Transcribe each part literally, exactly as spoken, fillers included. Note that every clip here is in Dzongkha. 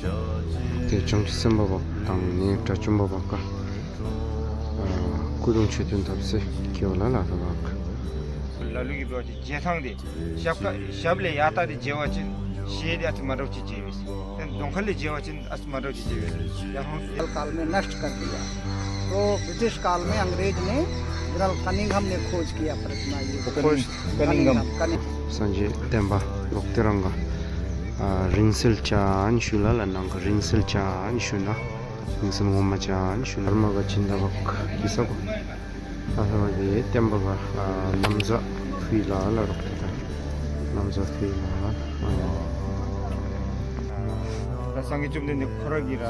ཏེ་བྱང་ཆུབ་སེམས་དཔའ་བ་དང་ནི་དགྲ་བཅོམ་པ་བ་ཀ་ཨ་སྐུ་གདུང་མཆོད་རྟེན་བཏབ་སའི་སྐྱེ་བ་ལ་ལ་ལ་བ་ཀ། ལ་ལུ་གི་འབད་བ་ཅིན་མཇལ་ཐངས་འདི་ཞབས་ཁ་ཞབས་ལས་ཡར་ལྟ་སྟེ་མཇལ་བ་ཅིན་ཞལ་འདི་ཨ་ཙི་མ་འདྲཝ་ཅིག་མཇལ་བས། ཏེ་གདོང་ཁ་ལས་མཇལ་བ་ཅིན་ཨ་ཙི་མ་འདྲཝ་ཅིག་མཇལ་བས། ཡ་ཧོང་། काल में नष्ट कर दिया। तो ब्रिटिश काल में अंग्रेज ने जनरल कनिंघम ने खोज किया प्रतिमा ये। खोज कनिंघम। कनिंघम। སངས་རྒྱས་བསྟན་པ་ལོག་སྟེ་རང་ག་ཨ་རིང་བསྲེལ་ཅན་ཞུ་ལ་ལ་ནང་ག་རིང་བསྲེལ་ཅན་ཞུ་ན་རིང་བསྲེལ་ངོ་མ་ཅན་ཞུ་ན་ར་མ་ག་སྦྱིན་བདག་བ་ཀ་གི་ས་གོ། ཨ་ཧ་བ་དེ་བསྟན་པ་ག་ཨ་ན་བཟའ་ཕུལ་ལ་ལ་རོག་ཏེ་ད་ན་བཟའ་ཕུལ་ལ་ཨ། ད་སངས་རྒྱས་བཅོམ་ལྡན་འདས་ཁོ་ར་གིས་ར་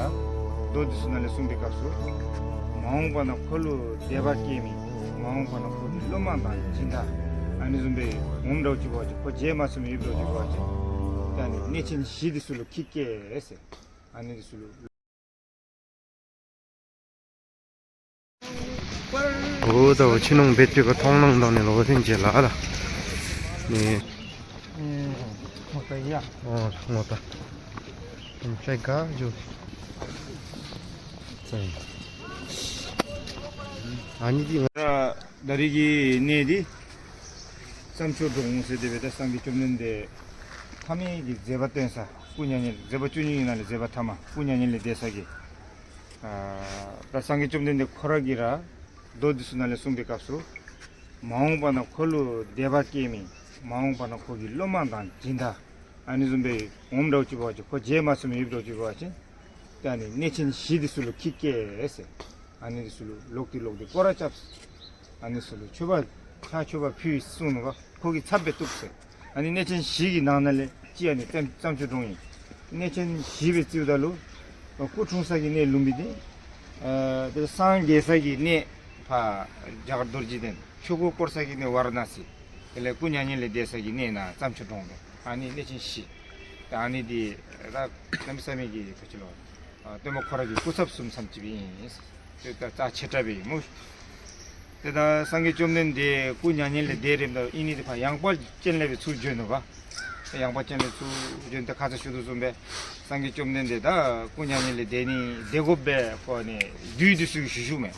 མདོ་འདི་ཚུ་ནང་ལས་གསུངས་པའི་སྐབས་སུ་མ་འོངས་པ་ན་ཁོ་ལུ་དད་པ་སྐྱེ་མི་མ་འོངས་པ་ན་ཁོ་གི་སློབ་མ་དང་སྦྱིན་བདག་ཨ་ནི་བཟུམ་སྦེ་འོངམ་འདྲཝ་ཅིག་འབད་བ་ཅིན་ཁོ་མཇལ་མ་ཚུགས་མི་ཡོདཔ་འདྲཝ་ཅིག་འབད་བ་ཅིན་ད་ཨ་ནི་གནས་ཆེན་བཞི་འདི་ཚུ་ལུ་ཁྱེད་སྐྱེས་ཟེར། ཨ་ནི་འདི་ཚུ་ལུ། འོ་ད་འོ་ཕྱི་ནང་འབད་དེ་ག་མཐོང་སྣང་དང་ནི་ལོག་ཟིན་བྱེད་ལ་ཨ་ད། ནི། ཨེ་ངོ་ད་ཡ། འོ་ངོ་ད། ཨམ་ཅེ་ག་ཇུ། ཨ་ནི་འདི་ང་། ད་རིས་ཀྱི་གནས་འདི་རྩྭ་མཆོག་གྲོང་ཟེར་དེ་སྦེ་ད་སངས་རྒྱས་བཅོམ་ལྡན་འདས་ཐ་མའི་གི་མཛད་པ་སྟོན་ས་སྐུ་མྱ་ངན་མཛད་པ་བཅུ་གཉིས་ཀྱི་ནང་ལས་མཛད་པ་ཐ་མ་སྐུ་མྱ་ངན་ལས་འདས་ས་གི། ཨ་ད་སངས་རྒྱས་བཅོམ་ལྡན་འདས་ཁོ་ར་གིས་ར་མདོ་འདི་ཚུ་ནང་ལས་གསུངས་པའི་སྐབས་སུ་མ་འོངས་པ་ན་ཁོ་ལུ་དད་པ་སྐྱེ་མི་མ་འོངས་པ་ན་ཁོ་གི་སློབ་མ་དང་སྦྱིན་བདག་ཨ་ནི་བཟུམ་སྦེ་འོངམ་འདྲཝ་ཅིག་འབད་བ་ཅིན་ཁོ་མཇལ་མ་ཚུགས་མི་ཡོདཔ་འདྲཝ་ཅིག་འབད་བ་ཅིན་ད་ཨ་ནི་གནས་ཆེན་བཞི་འདི་ཚུ་ལུ་ཁྱེད་སྐྱེས་ཟེར། ཨ་ནི་འདི་ཚུ་ལུ་ལོག་སྟེ་ལོག་སྟེ་སྐོར་ར་རྐྱབ། ཨ་ནི་ཚུ་ལུ་མཆོད་པ་ཕྱག་མཆོད་པ་ཕུལ་གསུངས་ནུག་པ། ཁོ་གིས་ཚབ་སྦེ་བཏུབ་ཟེར། ཨ་ནི་གནས་ཆེན་བཞི་གི་ནང་ན་ལས་གཅིག་ཨ་ནི་རྩྭ་རྩྭ་མཆོག་གྲོང་ཨིན། གནས་ཆེན་བཞི་སྦེ་རྩིཝ་ད་ལུ་སྐུ་འཁྲུངས་ས་གི་གནས་ལུམྦི་ནི། ཨ་དེ་སངས་རྒྱས་ས་གི་གནས་ཕར་རྒྱ་གར་རྡོ་རྗེ་གདན། ཆོས་འཁོར་བསྐོར་ས་གི་གནས་ཝཱ་ར་ཎ་སི། དེ་ལས་སྐུ་མྱ་ངན་ལས་འདས་ས་གི་གནས་ནང་རྩྭ་མཆོག་གྲོང་སྦེ། ཨ་ནི་གནས་ཆེན་བཞི། ད་ཨ་ནི་འདི་ད་གནམ་མེད་ས་མེད་ཀྱི་ག་ཅི་ལོ། ཨ་སྟོན་པ་ཁོ་ར་གི་སྐུ་ཚབ་གསུམ་ཙམ་ཅིག་སྦེ་ཨིན། དེ་ད་རྩ་ཆེ་དྲགས་སྦེ་ཨིན་སྨོ། དེ་ད་སངས་རྒྱས་བཅོམ་ལྡན་འདས་སྐུ་མྱ་ངན་ལས་འདས་རནམ་ད་ཨིན་ནི་དེ་ཕར་ཡངས་པ་ཅན་ལས་སྦེ་ཚུར་བྱོན་ནུག་པ། ཡངས་པ་ཅན་ལས་ཚུར་བྱོན་ཏེ་ཁ་ཙ་ཞུ་དོ་བཟུམ་སྦེ་སངས་རྒྱས་བཅོམ་ལྡན་འདས་ད་སྐུ་མྱ་ངན་ལས་འདས་ནི་འདས་དགོཔ་སྦེ་ཁོ་ནི་བདུད་འདི་ཚུ་གིས་ཞུ་ཞུཝ་མས།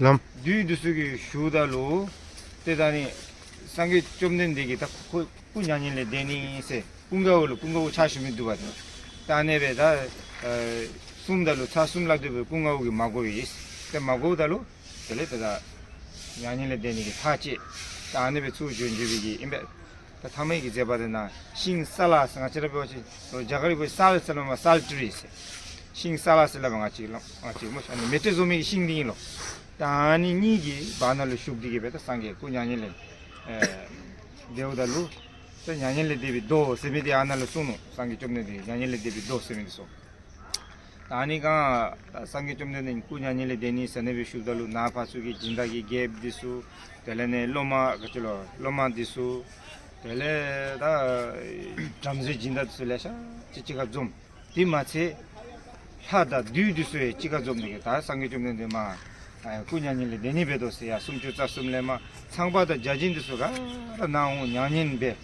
ལམ། བདུད་འདི་ཚུ་གིས་ཞུཝ་ད་ལུ་དེ་ད་ནི་སངས་རྒྱས་བཅོམ་ལྡན་འདས་ཀྱིས་ད་ཁོ་སྐུ་མྱ་ངན་ལས་འདས་ནི་ཟེར་ཀུན་དགའ་བོ་ལུ་ཀུན་དགའ་བོ་ཕྱག་ཞུ་མི་འདུག་པ། ད་ཨ་ནི་སྦེ་ད་ཨ་གསུངམ་ད་ལུ་ཚར་གསུམ་ལ་སྡོད་པའི་ཀུན་དགའ་བོ་གིས་མ་གོ་བས། དེ་མ་གོཝ་ད་ལུ་དེ་ལས་དེ་ད་མྱ་ངན་ལས་འདས་ནི་གི་ཐག་བཅད། ད་ཨ་ནི་སྦེ་ཚུར་བྱོན་བྱོན་པའི་གི་ཨིན་པས། ད་ཐ་མའི་གི་མཛད་པ་དེ་ནང་ཤིང་ས་ལ་ཟེར་ང་བཅས་ར་འབད་བ་ཅིན་རྒྱ་གར་གྱི་སཱལཊ་ཟེར་སླབ་མས། སཱལཊ་ཊི་རི་ཟེར། ཤིང་ས་ལ་ཟེར་སླབ་མས། ང་བཅས་ལོ་ང་བཅས་སྨོ་ཨ་ནི་མེ་སྟེགས་བཟོ་མི་གི་ཤིང་འདི་ཨིན་ལོ། ད་ཨ་ནི་གཉིས་ཀྱི་བར་ན་ལུ་བཞུགས་ཏེ་གི་སྦེ་ད་སངས་རྒྱས་སྐུ་མྱ་ངན་ལས་ཨེ་འདསཝ་ད་ལུ་ད་མྱ་ངན་ལས་འདས་པའི་མདོ་ཟེར་མི་འདི་ཨ་ནཱ་ལུ་གསུངས་ནུག། སངས་རྒྱས་བཅོམ་ལྡན་འདས་མྱ་ངན་ལས་འདས་པའི་མདོ་ཟེར་མི་འདི་གསུངས། ད་ཨ་ནི་གང་ད་སངས་རྒྱས་བཅོམ་ལྡན་འདས་སྐུ་མྱ་ངན་ལས་འདས་ནི་ཟེར་ཨ་ནི་སྦེ་ཞུཝ་ད་ལུ་ནཱ་ཕར་ཚུར་གྱི་སྦྱིན་བདག་གི་རྒྱལཔོ་འདི་ཚུ་དེ་ལས་ནི་སློབ་མ་ག་ཅི་ལོ་སློབ་མ་འདི་ཚུ་དེ་ལས་ད་བྲམ་ཟེ་སྦྱིན་བདག་འདི་ཚུ་ལེ་ཤ་ཅིག་གཅིག་ཁར་འཛོམས། དེ་མ་ཚད་ལྷ་དང་བདུད་འདི་ཚུ་ཡང་གཅིག་ཁར་འཛོམས་ཏེ་གི་ད་སངས་རྒྱས་བཅོམ་ལྡན་འདས་མར་ཨ་སྐུ་མྱ་ངན་ལས་འདས་ནི་འབད་དོ་ཟེར་ཡར་སུམ་ཅུ་རྩ་གསུམ་ལས་མར་ཚངས་པ་དང་བརྒྱ་བྱིན་འདི་ཚུ་ག་ར་ནཱ་འོང་མྱ་ངན་འབད།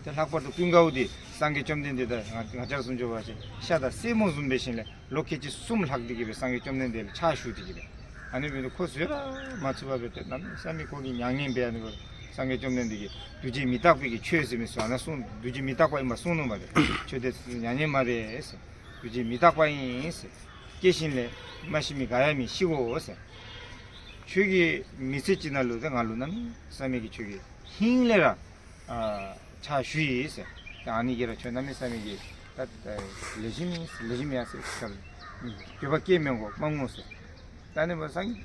ཏེ་ལྷག་པར་དུ་ཀུན་དགའ་བོ་འདི་སངས་རྒྱས་བཅོམ་ལྡན་འདས་དང་ང་ང་བཅས་ར་བཟུམ་ཅིག་འབད་བ་ཅིན་ཤ་དང་སེན་མོ་བཟུམ་འབད་ཞིནམ་ལས་ལོ་ཁལ་གཅིག་གསུམ་ལྷག་སྟེ་གི་སྦེ་སངས་རྒྱས་བཅོམ་ལྡན་འདས་ལུ་ཕྱག་ཞུ་སྟེ་གི་སྦེ། ཨ་ནི་འབདཝ་ད་ཁོ་བཟོད་ར་མ་ཚུགས་པར་སྦེ་ཏེ་གནམ་མེད་ས་མེད་ཁོ་གིས་མྱ་ངན་འབད། ཨ་ནི་འབདཝ་ད་སངས་རྒྱས་བཅོམ་ལྡན་འདས་ཀྱིས་འདུ་བྱེད་མི་རྟག་པའི་གི་ཆོས་ཟེར་མི་ཚུ་ཨ་ནཱ་གསུངས། འདུ་བྱེད་མི་རྟག་པ་ཨིནམ་གསུངས་ནུག་པ། ཏེ་ཁྱོད་དེ་མྱ་ངན་མ་འབད་ཟེར། འདུ་བྱེད་མི་རྟག་པ་ཨིན་ཟེར། སྐྱེ་ཞིནམ་ལས་མ་ཤི་མི་ག་ཡང་མེད། ཤི་དགོ་ཟེར། ཁྱོད་ཀྱི་མི་ཚེ་གཅིག་ནང་ལུ་ཏེ་ང་ལུ་གནམ་མེད་ས་མེད་ཀྱི་ཁྱོད་ཀྱི་ཧིང་ལས་ར་ཨ་ཕྱག་ཞུ་ཡི་ཟེར། ད་ཨ་ནི་གིས་ར་ཁྱོད་གནམ་མེད་ས་མེད་ཀྱི་ད་ལེགས་ཤོམ་ཨིན་ལེགས་ཤོམ་ཡ་ཟེར་ཁར་འགྱོད་པ་སྐྱེ་མི་དགོ་མ་དགོ་ཟེར། ད་ཨ་ནི་འབདཝ་ད་སངས་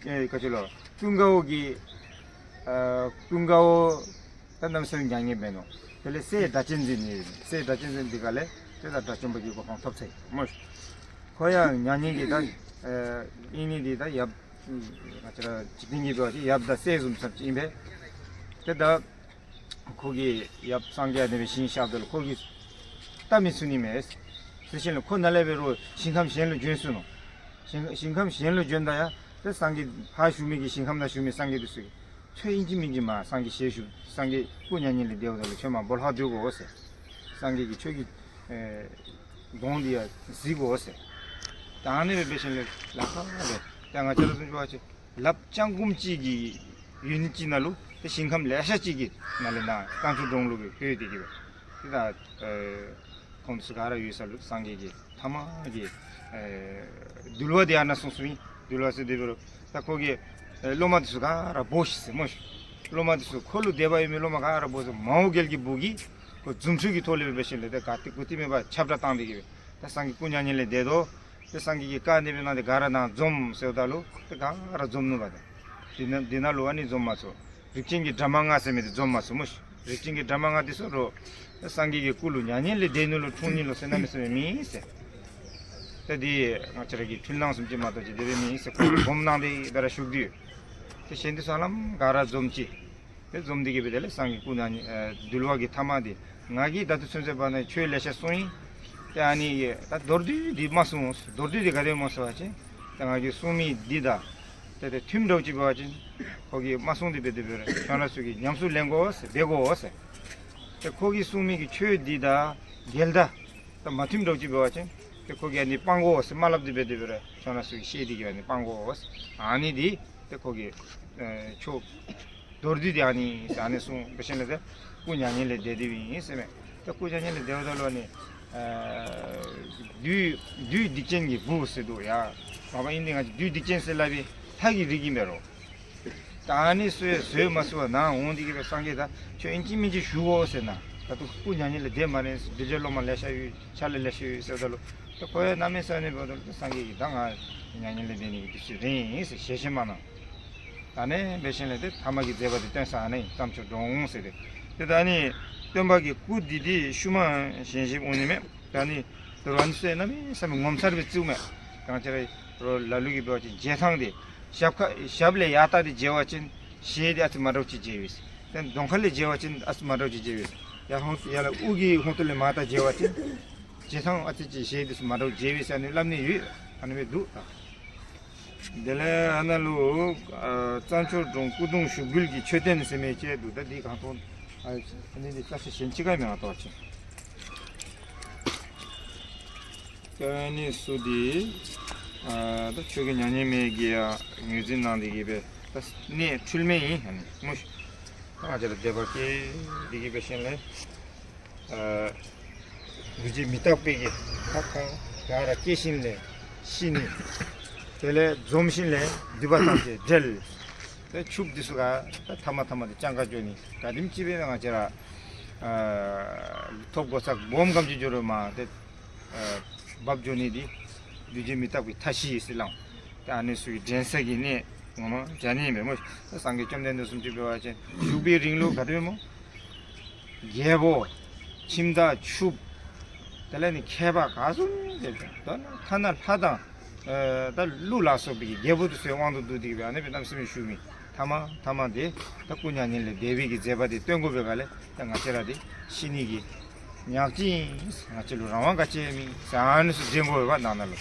ཨེ་ག་ཅི་ལོ་ཀུན་དགའ་བོ་གིས་ཨ་ཀུན་དགའ་བོ་ད་གནམ་མེད་ས་མེད་མྱ་ངན་འབད་ནུག། དེ་ལས་སྲས་སྒྲ་གཅན་འཛིན་ཨིན། སྲས་སྒྲ་གཅན་འཛིན་འདི་ག་ལས་ཏེ་ད་དགྲ་བཅོམ་པ་གི་གོ་འཕང་ཐོབ་ཚར་ཡི་སྨོ། ཁོ་ཡང་མྱ་ངན་གྱི་ད་ཨེ་ཨིན་ནི་འདི་ད་ཡབ་ང་བཅས་ར་འཇིག་རྟེན་གྱི་འབད་བ་ཅིན་ཡབ་དང་སྲས་བཟུམ་ཙམ་ཅིག་ཨིན་པས། ཏེ་ད་ཁོ་གིས་ཡབ་སངས་རྒྱས་ཨ་ནི་སྦེ་ཞིང་གཤེགསཔ་ད་ལུ་ཁོ་གིས་ད་མི་ཚུགས་ནི་མས་ཟེར་ཞིནམ་ལས་ཁོ་ནཱ་ལས་འབད་རུང་ཞིང་ཁམས་གཞན་ལུ་བྱོན་སོ་ནུག། ཞིང་ཞིང་ཁམས་གཞན་ལུ་བྱོནམ་ད་ཡང་ཏེ་སངས་རྒྱས་ཕར་བཞུགས་མི་གི་ཞིང་ཁམས་ནང་བཞུགས་མི་སངས་རྒྱས་འདི་ཚུ་གིས་ཁྱོད་ཨིན་ཅི་མིན་ཅི་མར་སངས་རྒྱས་ཞལ་བཞུགས་སངས་རྒྱས་སྐུ་མྱ་ངན་ལས་འདསཝ་ད་ལུ་ཁྱོད་མར་སྦོ་ལོགས་སྡོད་དགོ་ཟེར། སངས་རྒྱས་ཀྱིས་ཁྱོད་ཀྱི་ཨེ་ གདོང་འདི་ཡང་གཟིག་དགོ་ཟེར། ད་ཨ་ནི་སྦེ་འབད་ཞིནམ་ལས་ལཱ་ཁག་སྦེ་ད་ང་བཅས་ར་ཚུ་འགྱོ་བ་ཅིན་ལགཔ་བརྐྱང་བསྐུམ་ཅིག་གི་ཡུན་ཅིག་ནང་ལུ་ཏེ་ཞིང་ཁམས་ལེ་ཤ་ཅིག་གི་ནང་ལས་ནཱ་རྐང་ཚུ་གདོང་ལུ་སྦེ་ལྷོད་དེ་གི་སྦེ། ཏེ་ད་ཨེ་ཁོང་ཚུ་ག་ར་ཡོད་ས་ལུ་སངས་རྒྱས་ཀྱི་མཐའ་མ་གི་ཨེ་འདུལ་བ་འདི་ཨ་ནཱ་གསུངས་གསུངསམ་ཨིན། འདུལ་བ་ཟེར་དེ་འབད་རུང་ད་ཁོ་གི་ཨེ་སློབ་མ་འདི་ཚུ་ག་ར་འབོ་ཤིག་ཟེར་སྨོ་ཤིག། སློབ་མ་འདི་ཚུ་ཁོ་ལུ་དད་པ་ཡོད་མི་སློབ་མ་ག་ར་འབོ་ཟེར། མོའུ་འགལ་གྱི་སྦུག་གིས་ཁོ་རྫུ་འཕྲུལ་གྱི་ཐོག་ལས་འབད་ཞིནམ་ལས་ཏེ་ག་ཏེ་གུ་ཏེ་མེད་པར་ཁྱབ་བསྒྲགས་བཏང་དེ་གི་སྦེ་ད་སངས་རྒྱས་སྐུ་མྱ་ངན་ལས་འདས་དོ། ཏེ་སངས་རྒྱས་ཀྱིས་བཀའ་གནང་སྦེ་གནང་སྟེ་ག་ར་ནཱ་འཛོམས་ཟེརཝ་ད་ལུ་ཏེ་ག་ར་འཛོམས་ནུག་པ། ཏེ་འདི་ནང་འདི་ནང་ལུ་ཨ་ནི་འཛོམས་མ་ཚུགས། རིགས་ཅན་གྱི་དྲ་མ་ལྔ་ཟེར་མི་འདི་འཛོམས་མ་ཚུགས་སྨོ་ཤིག། རིགས་ཅན་གྱི་དྲ་མ་ལྔ་འདི་ཚུ་རོགས་སངས་རྒྱས་ཀྱི་སྐུ་ལུ་མྱ་ངན་ལས་འདས་ནུག་ལོ་འཁྲུངས་ནུག་ལོ་ཟེར་གནམ་མེད་ས་མེད་མེད་ཟེར། ཏེ་འདི་ང་བཅས་ར་གི་འཁྲུལ་སྣང་བཟུམ་ཅིག་མ་གཏོགས་ཅིག་དེ་སྦེ་མེད་ཟེར། ཁོ་སྒོམ་གནང་སྟེ་ད་ར་བཞུགས་ཏེ་ཡོད། ཏེ་གཞན་འདི་ཚུ་ཧ་ལམ་ག་ར་འཛོམས་ཅི། ཏེ་འཛོམས་ཏེ་གི་སྦེ་དེ་ལས་སངས་རྒྱས་སྐུ་མྱ་ངན་ཨེ་འདུལ་བ་གི་མཐའ་མ་འདི་ང་གིས་ད་ལྟོ་ཚུན་ཚོད་བར་ན་ཆོས་ལེ་ཤ་གསུངས་ཡི། ཏེ་ཨ་ནི་ད་མདོར་བསྡུས་འདི་མ་གསུངས། མདོར་བསྡུས་འདི་ག་དེ་སྨོ་ཟེར་བ་ཅིན་ད་ང་གིས་གསུངས་མི་འདི་དང་ཏེ་ཏེ་མཐུནམ་འདྲཝ་ཅིག་འབད་བ་ཅིན་ཁོ་གིས་མ་གསུངས་ཏེ་འབད་དེ་འབད་རུང་ཁྱོད་ར་ཚུ་གིས་ཉམས་སུ་ལེན་དགོ་ཟེར་འབད་དགོ་ཟེར། ཏེ་ཁོ་གིས་གསུངས་མི་གི་ཆོས་འདི་དང་འགལ་ད་ད་མ་མཐུནམ་འདྲཝ་ཅིག་འབད་བ་ཅིན་ཏེ་ཁོ་གིས་ཨ་ནི་སྤང་དགོ་ཟེར་མ་སླབ་སྟེ་འབད་དེ་འབད་རུང་ཁྱོད་ར་ཚུ་གིས་ཤེས་ཏེ་གི་ཨ་ནི་སྤང་དགོ་ཟེར། ཨ་ནི་འདི་ཏེ་ཁོ་གིས་ཨེ་ཆོས་མདོར་བསྡུས་འདི་ཨ་ནི་ཨ་ནི་གསུངས་འབད་ཞིནམ་ལས་ཏེ་སྐུ་མྱ་ངན་ལས་འདས་ཏེ་འབདཝ་ཨིན་ཟེར་མས། ཏེ་སྐུ་མྱ་ངན་ལས་འདས་པ་ད་ལུ་ཨ་ནི་ཨེ་བདུད་བདུད་སྡིག་ཅན་གྱི་བུ་ཟེར་འདུག་ཡ། མ་པ་ཨིན་ཏེ་ང་བཅས་བདུད་སྡིག་ཅན་ཟེར་སླབ་པའི་མཐའ་གི་རིགས་ཨིན་པས་རོ། ད་ཨ་ནི་ཚུ་ཡང་བཟོད་མ་ཚུགས་པར་ནཱ་འོང་སྟེ་གི་སྦེ་སངས་རྒྱས་ད་ཁྱོད་ཨིན་ཅི་མིན་ཅི་བཞུགས་དགོ་ཟེར་ན། ད་ལྟོ་སྐུ་མྱ་ངན་ལས་འདས་མ་རན་ཟེར། གདུལ་བྱ་སློབ་མ་ལེ་ཤ་ཡོད། ཕྱག་ལཱ་ལེ་ཤ་ཡོད་ཟེརཝ་ད་ལུ་ད་ཁོ་ཡང་གནམ་མེད་ས་མེད་འབདཝ་ད་ལུ་ད་སངས་རྒྱས་ཀྱིས་ད་ང་མྱ་ངན་ལས་འདས་ནི་གི་དུས་ཚོད་རན་ཟེར་ཞལ་བཞེས་མ་གནང་། ད་ཨ་ནི་འབད་ཞིནམ་ལས་ཏེ་ཐ་མ་གི་མཛད་པ་འདི་སྟོན་ས་ཨ་ནི་རྩྭ་མཆོག་གྲོང་ཟེར་ཏེ། ཏེ་ད་ཨ་ནི་སྟོན་པ་གི་སྐུ་འདི་འདི་ཤུལ་མ་བཞེངས་བཞེངསམ་འོང་ནི་མས། ད་ཨ་ནི་དོ་རུང་ཨ་ནི་ཚུ་ཡང་གནམ་མེད་ས་མེད་ངོ་མཚར་སྦེ་བརྩིཝ་མས། གང་ཅི་ར་རོགས་ལ་ལུ་གིས་འབད་བ་ཅིན་མཇལ་ཐངས་འདི་ཞབས་ཁ་ཞབས་ལས་ཡར་བལྟ་སྟེ་མཇལ་བ་ཅིན་ཞལ་འདི་ཨ་ཙི་མ་འདྲཝ་ཅིག་མཇལ་བས། ཏེ་གདོང་ཁ་ལས་མཇལ་བ་ཅིན་ཨ་ཙི་མ་འདྲཝ་ཅིག་མཇལ་བས། ཡར་ཧོང་ཡར་ལས་དབུ་གི་ཧོང་ཏོ་ལས་མར་བལྟ་མཇལ་བ་ཅིན་མཇལ་ཐངས་ཨ་ཙི་ཅིག་ཞལ་འདི་ཚུ་མ་འདྲཝ་མཇལ་བས་ཟེར་ཨ་ནི་སླབ་ནི་ཡོད། ཨ་ནི་སྦེ་འདུག་ད། དེ་ལས་ཨ་ནཱ་ལུ་ཨ་རྩྭ་མཆོག་གྲོང་སྐུ་གདུང་བཞུགས་ཁུལ་གྱི་མཆོད་རྟེན་ཟེར་མི་ཅིག་འདུག། ད་འདི་གང་ཐོན་ཨ་ནི་འདི་ལྟ་ས་གཞན་ཅིག་ཁར་མེད་ང་ལྟ་བ་ཅིན། ཨ་ནི་ཚུ་འདི་ཨ་ད་ཆོས་རྒྱལ་མྱ་ངན་མེད་ཀྱིས་ཡང་ངོས་འཛིན་གནང་སྟེ་གི་སྦེ་ད་གནས་འཁྲུལ་མེད་ཨིན། ཨ་ནི་སྨོ་ཤིག། ད་ང་བཅས་ར་དད་པ་སྐྱེས་ཏེ་གི་འབད་ཞིནམ་ལས་ཨ་འདུ་བྱེད་མི་རྟག་པའི་གི་ད་ཁོང་ག་ར་སྐྱེ་ཞིནམ་ལས་ཤི་ནི། དེ་ལས་འཛོམས་ཞིནམ་ལས་འདུས་པ་ཐམས་ཅད་བྲལ། ཏེ་ཕྱུགཔོ་འདི་ཚུ་ག་ད་ཐ་མ་ཐ་མ་འདི་སྤྱང་ཀ་འགྱོ་ནི། ག་དེམ་ཅིག་སྦེ་ང་བཅས་ར་ཨ་ཐོབ་གོ་ས་སྦོམ་གམ་ཅིག་འགྱོ་རུང་མ་ཏེ་ཨ་འབག་འགྱོ་ནི་འདི་འདུ་བྱེད་མི་རྟག་པའི་མཐའ་བཞི་ཟེར་སླབ། ཏེ་ཨ་ནི་ཚུ་གི་འདྲེན་ས་གི་གནས་ངོ་མ་བྱ་ནི་ཨིན་པས་སྨོ། ཏེ་སངས་རྒྱས་བཅོམ་ལྡན་འདས་བཟུམ་ཅིག་འབད་བ་ཅིན་བཞུགས་པའི་རིང་ལུ་ག་དེ་སྦེ་སྨོ། རྒྱལ་པོ་ཁྱིམ་བདག་ཕྱུགཔོ་དེ་ལས་ནི་མཁས་པ་ག་བཟུམ་ཅིག་ད་ཐ་ན་ལྷ་དང་ཨེ་ད་ཀླུ་ལ་སོགས་པའི་རྒྱལ་པོ་འདི་ཚུ་ཡང་དབང་དུ་བསྡུ་སྟེ་གི་སྦེ་ཨ་ནི་སྦེ་གནམ་མེད་ས་མེད་བཞུགས་མི་ཐ་མ་ཐ་མ་འདི་ད་སྐུ་མྱ་ངན་ལས་འདས་པའི་གི་མཛད་པ་འདི་སྟོན་དགོ་པའི་སྒང་ལས་ད་ང་བཅས་ར་འདི་ཤི་ནི་གི་ཉག་གཅིག་ཨིན། ང་བཅས་ལུ་རང་དབང་ག་ཅི་ཡང་མེད་ཟེར་ཨ་ནི་ཚུ་འདྲེན་དགོ་པས་ནང་ན་ལུ།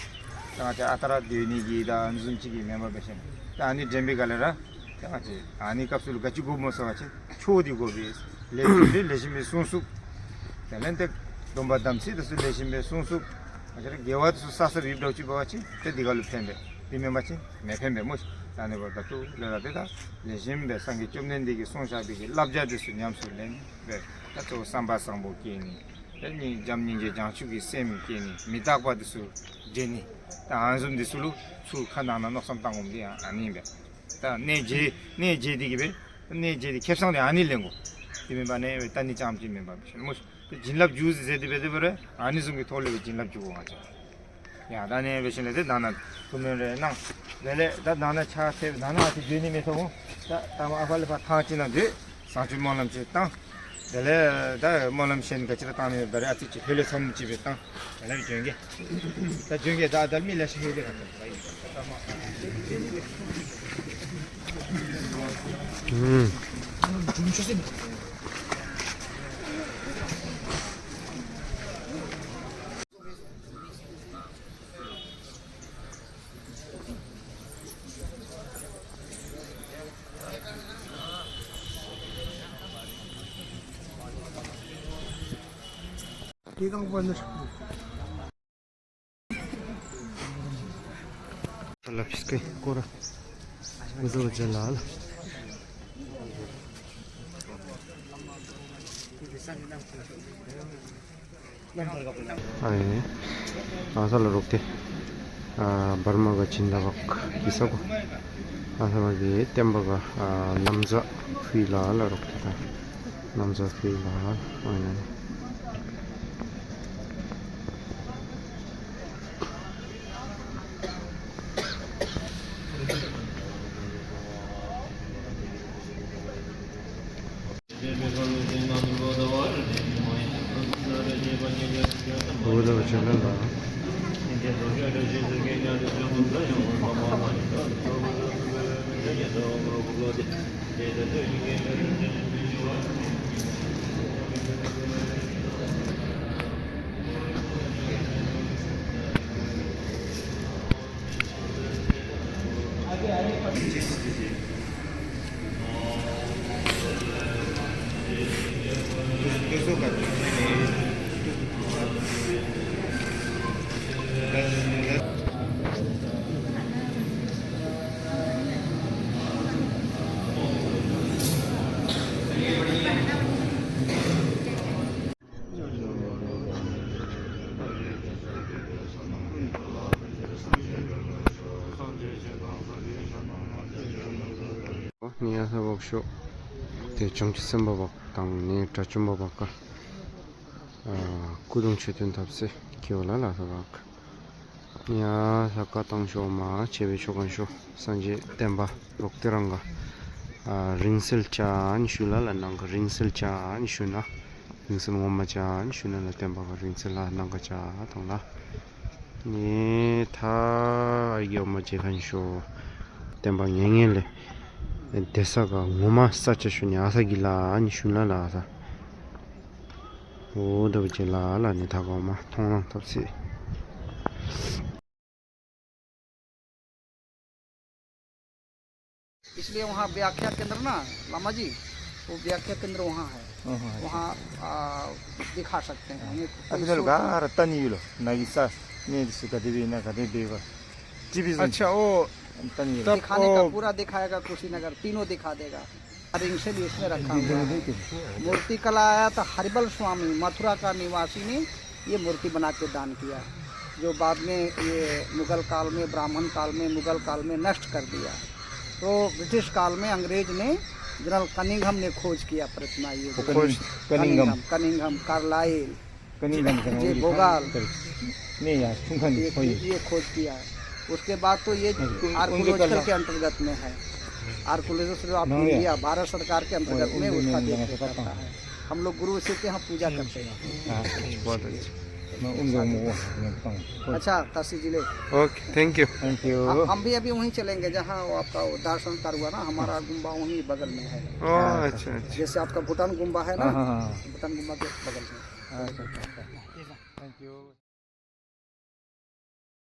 ད་ང་བཅས་ཨ་རྟག་ར་སྡོད་ནི་གི་ད་ཨ་ནི་བཟུམ་ཅིག་གི་མེན་པར་འབད་ཞིནམ་ད་ཨ་ནི་འདྲེན་པའི་སྒང་ལས་ར་ད་ང་བཅས་ཨ་ནི་སྐབས་སུ་ལུ་ག་ཅི་དགོཔ་སྨོ་ཟེར་བ་ཅིན་ཆོས་འདི་དགོ་པས། ལེགས་ཤོམ་སྦེ་ལེགས་ཤོམ་སྦེ་སྲུང་ཚུགས། དེ་ལས་ཏེ་སྡོམ་པ་དམ་ཚིག་འདི་ཚུ་ལེགས་ཤོམ་སྦེ་སྲུང་ཚུགས། ང་བཅས་ར་དགེ་བ་འདི་ཚུ་བསགས་བསགསཔ་ཡོདཔ་འདྲཝ་ཅིག་འབད་བ་ཅིན་ཏེ་འདི་ག་ལུ་ཕན་པས། དེ་མེན་པ་ཅིན་མི་ཕན་པས་སྨོ། ད་ཨ་ནི་འབདཝ་ད་ལུ་ལས་ར་ཏེ་ད་ལེགས་ཤོམ་སྦེ་སངས་རྒྱས་བཅོམ་ལྡན་འདས་ཀྱིས་གསུངས་བཞག་པའི་གི་བསླབ་བྱ་འདི་ཚུ་ཉམས་སུ་ལེན་སྦེ་ད་གཙོ་བོ་བསམ་པ་བཟང་པོ་བསྐྱེད་ནི། ཏེ་སྙིང་བྱམས་སྙིང་རྗེ་བྱང་ཆུབ་ཀྱི་སེམས་བསྐྱེད་ནི། མི་རྟག་པ་འདི་ཚུ་འདྲེན་ནི། ད་ཨ་ནི་བཟུམ་འདི་ཚུ་ལུ་ཚུར་ཁ་ནང་ན་མནོ་བསམ་བཏང་དགོཔ་འདི་ཡང་ཨ་ནི་ཨིན་པས། ད་གནས་མཇལ་གནས་མཇལ་ཏེ་གི་སྦེ་གནས་མཇལ་ཏེ་ཁེབ་ས་འདི་ཨ་ནི་ལེན་དགོ། དེ་མེན་པར་ཨ་ནི་སྦེ་ལྟ་ནི་རྐྱངམ་ཅིག་མེན་པར་འབད་ཞིནམ་ལས་སྨོ། ཏེ་བྱིན་རླབས་འཇུག་ཟེར་དེ་སྦེ་དེ་སྦེ་ར་ཨ་ནི་བཟུམ་གྱི་ཐོག་ལས་སྦེ་བྱིན་རླབས་འཇུག་དགོ་ང་བཅས། ཡ་ད་ཨ་ནི་སྦེ་ཞིནམ་ལས་ཏེ་ད་ནཱ་ཐུགས་སྨོན་རེ་གནང་། དེ་ལས་ད་ནང་ན་ཕྱག་འཚལ་ནང་ན་ཨ་ཙི་སྡོད་ནི་མི་ཚུགས་འོང་། ད་ད་མ་ཨ་ཕ་ལས་ཕར་ཐང་ཅིག་ནང་སྡོད། བཟང་སྤྱོད་སྨོན་ལམ་ཅིག་བཏང་། དེ་ལས་ད་སྨོན་ལམ་གཞན་ག་ཅི་ར་བཏང་ནི་ད་རེས་ཨ་ཙི་ཅིག་ལྷོད་ལྷོད་ཙམ་ཅིག་སྦེ་བཏང་། དེ་ལས་བྱོན་གེ། ད་བྱོན་གེ། ད་ད་མི་ལེ་ཤ་ལྷོད་དེ་ག་ད། ཨུམ། ཕིས་ཀའི་སྐོར་ར་འུ་ཟོ་བ་ཅིག་ལ་ལ། ཨའེ། ཨ་ས་ལ་རོག་ཏེ། ཨ་བར་མ་ག་བྱིན་ལ་བག་གི་ས་གོ། ཨ་ས་མ་གི་བསྟན་པ་ག་ཨ་ན་བཟའ་ཕུལ་ལ་ལ་རོག་ཏེ་ད། ན་བཟའ་ཕུལ་ལ་ལ། ཨ་ནི། ནི་ཡ་ས་བག་ཤོ། ཏེ་བྱང་ཆུབ་སེམས་དཔའ་བག་དང་ནི་དགྲ་བཅོམ་པ་བག་ག་ཨ་སྐུ་གདུང་མཆོད་རྟེན་ཐབས་སེ་ཁེ་བ་ལ་ལ་ས་བག། ཡ་ལྷ་ཁང་ཤོ་མ་ཆེ་བའི་ཆོ་ག་ཤོ་སངས་རྒྱས་བསྟན་པ་རོག་ཏེ་རང་ག་ཨ་རིང་བསྲེལ་ཅན་ཞུ་ལ་ལ་ནང་ག་རིང་བསྲེལ་ཅན་ཞུ་ན། རིང་བསྲེལ་ངོ་མ་ཅན་ཞུ་ན་ལ་བསྟན་པ་ག་རིང་བསྲེལ་ལ་ནང་ག་ཅན་དང་ལ། ནི་ཐ་ཨ་གི་འོ་མ་ཅེ་ཁན་ཤོ་བསྟན་པ་ངེ་ངེ་ལེ། དེ་ས་ག་ངོ་མ་ས་ཆ་ཤོ་ནི་ཨ་ས་གི་ལ་ཨ་ནི་ཤུ་ན་ལ་ཨ་ས། འོ་ད་བུ་ཅེ་ལ་ལ་ནི་ཐ་ག་འོ་མ་མཐོང་ལང་ཐབས་སེ། इसलिए वहाँ व्याख्या केंद्र ना, लामा जी, वो व्याख्या केंद्र वहाँ है। हाँ, हाँ, अच्छा। वहाँ, आ, दिखा सकते हैं। हाँ। हमें कोई अभी तो सोच लगा रत्ता नहीं लो, ना कि सा, नहीं, जिससे कभी भी ना, कभी भी बस। टीवी से। अच्छा, वो रत्ता नहीं लो। तब दिखाने का वो पूरा दिखाएगा, कुशीनगर तीनों दिखा देगा। रिंगसेल इसमें रखा हुआ है। मूर्ति कला आया था हरिबल स्वामी, मथुरा का निवासी ने ये मूर्ति बना के दान किया, जो बाद में ये मुगल काल में, ब्राह्मण काल में, मुगल काल में नष्ट कर दिया। तो ब्रिटिश काल में अंग्रेज ने, जनरल कनिंघम ने खोज किया प्रतिमा, ये वो जो Cunningham-, Cunningham. Cunningham, Cunningham, Carlyle, Cunningham, ji, Cunningham. बोगाल। नहीं यार, सुनता नहीं, ये, कोई। ये खोज किया है। उसके बाद तो ये उन-, उनके आर्कियोलॉजिकल कला। के अंतर्गत में है। आर्कियोलॉजिस्ट जो आप नहीं, इंडिया, भारत सरकार के अंतर्गत उन-, में उन-, उसका उन-, देख रेख करता है। हम लोग गुरु शिष्य के यहाँ पूजा करते हैं। हाँ, बहुत अच्छा। मैं उन लोगों को, मैं बताऊँ। अच्छा, तासी जिले। OK, thank you। Thank you। हम, हम भी अभी वहीं चलेंगे, जहाँ वो आपका वो दर्शन करवा ना, हमारा गुम्बा वहीं बगल में है। ओह, हाँ। अच्छा, अच्छा। जैसे आपका भूटान गुम्बा है ना, हाँ, हाँ, हाँ। भूटान गुम्बा के बगल में। अच्छा, अच्छा, अच्छा। Thank you।